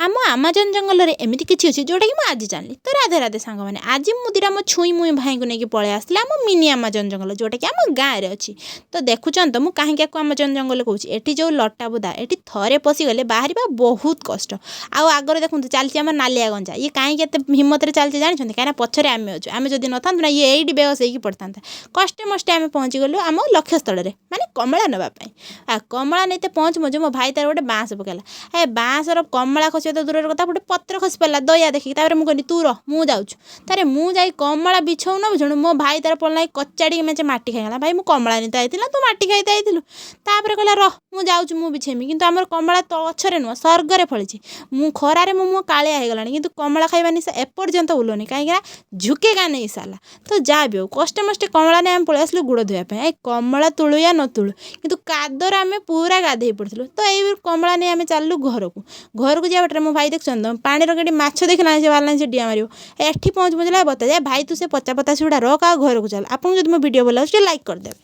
ଆମ ଆମାଜନ୍ ଜଙ୍ଗଲରେ ଏମିତି କିଛି ଅଛି ଯେଉଁଟାକି ମୁଁ ଆଜି ଜାଣିଲି। ତ ରାଧେ ରାଧେ ସାଙ୍ଗମାନେ, ଆଜି ମୁଁ ଦୁଇଟା ମୋ ଛୁଇଁ ମୁଇଁ ଭାଇଙ୍କୁ ନେଇକି ପଳେଇ ଆସିଲି ଆମ ମିନି ଆମାଜନ୍ ଜଙ୍ଗଲ, ଯେଉଁଟାକି ଆମ ଗାଁରେ ଅଛି। ତ ଦେଖୁଛନ୍ତି ତ ମୁଁ କାହିଁକି ଆକୁ ଆମାଜନ୍ ଜଙ୍ଗଲ କହୁଛି? ଏଠି ଯେଉଁ ଲଟା ବୁଦା, ଏଠି ଥରେ ପଶିଗଲେ ବାହାରିବା ବହୁତ କଷ୍ଟ। ଆଉ ଆଗରେ ଦେଖନ୍ତୁ ଚାଲିଛି ଆମ ନାଲିଆ ଗଞ୍ଜା। ଇଏ କାହିଁକି ଏତେ ହିମ୍ମତରେ ଚାଲିଛି ଜାଣିଛନ୍ତି? କାହିଁକିନା ପଛରେ ଆମେ ଅଛୁ। ଆମେ ଯଦି ନଥାନ୍ତୁ ନା, ଇଏ ଏଇଠି ବେହୋସ ହେଇକି ପଡ଼ିଥାନ୍ତା। କଷ୍ଟେ ମଷ୍ଟେ ଆମେ ପହଞ୍ଚିଗଲୁ ଆମ ଲକ୍ଷ୍ୟସ୍ଥଳରେ, ମାନେ କମଳା ନେବା ପାଇଁ। ଆଉ କମଳା ନେଇତେ ପହଞ୍ଚୁ ପହଞ୍ଚୁ ମୋ ଭାଇ ତାର ଗୋଟେ ବାଁସ ପକାଇଲା। ଏ ବାଁସର କମଳା ଖସିବା ତ ଦୂରର କଥା, ଗୋଟେ ପତ୍ର ଖସି ପଡ଼ିଲା ଦୟା ଦେଖିକି। ତାପରେ ମୁଁ କହିଲି, ତୁ ରହ, ମୁଁ ଯାଉଛୁ। ତାରେ ମୁଁ ଯାଇ କମଳା ବିଛଉ ନ ବିଛଉଣୁ ମୋ ଭାଇ ତାର ପଡ଼ିଲା, କଚାଡ଼ିକି ମେଞ୍ଚେ ମାଟି ଖାଇଗଲା। ଭାଇ, ମୁଁ କମଳା ନେଇତେ ଆଇଥିଲି ନା ତୁ ମାଟି ଖାଇତେ ଆଇଥିଲୁ? ତାପରେ କହିଲା, ରହ, ମୁଁ ଯାଉଛି, ମୁଁ ବିଛେଇମି। କିନ୍ତୁ ଆମର କମଳା ତ ଗଛରେ ନୁହଁ, ସ୍ୱର୍ଗରେ ଫଳିଛି। ମୁଁ ଖରାରେ ମୋ ମୁହଁ କାଳିଆ ହେଇଗଲାଣି, କିନ୍ତୁ କମଳା ଖାଇବା ନିଶା ଏପର୍ଯ୍ୟନ୍ତ ଭୁଲୁନି, କାହିଁକିନା ଝୁକେଗା ନେଇ ସାଲା। ତ ଯାହା ବି ହଉ, କଷ୍ଟେ ମଷ୍ଟେ କମଳା ନେଇ ଆମେ ପଳେଇ ଆସିଲୁ ଗୁଡ଼ ଧୋଇବା ପାଇଁ। ଏ କମଳା ତୁଳୁ ୟା ନ ତୁଳୁ, କିନ୍ତୁ କାଦରେ ଆମେ ପୁରା ଗାଧେଇ ପଡ଼ିଥିଲୁ। ତ ଏଇ କମଳା ନେଇ ଆମେ ଚାଲିଲୁ ଘରକୁ। ଘରକୁ ଯିବା ବାଟରେ ମୋ ଭାଇ ଦେଖୁଛନ୍ତି ତ, ପାଣିର କେଠି ମାଛ ଦେଖିଲା, ସେ ବାହାରିଲାଣି ସେ ଡିଆଁ ମାରିବ। ଏଠି ପହଞ୍ଚୁ ପହଞ୍ଚିଲା ବତା ଯାଏ, ଭାଇ, ତୁ ସେ ପଚା ପତା ସେଗୁଡ଼ା ରଖ ଆଉ ଘରକୁ ଚାଲ। ଆପଣଙ୍କୁ ଯଦି ମୋ ଭିଡ଼ିଓ ଭଲ ଲାଗୁଛି, ଟିକେ ଲାଇକ୍ କରିଦେବେ।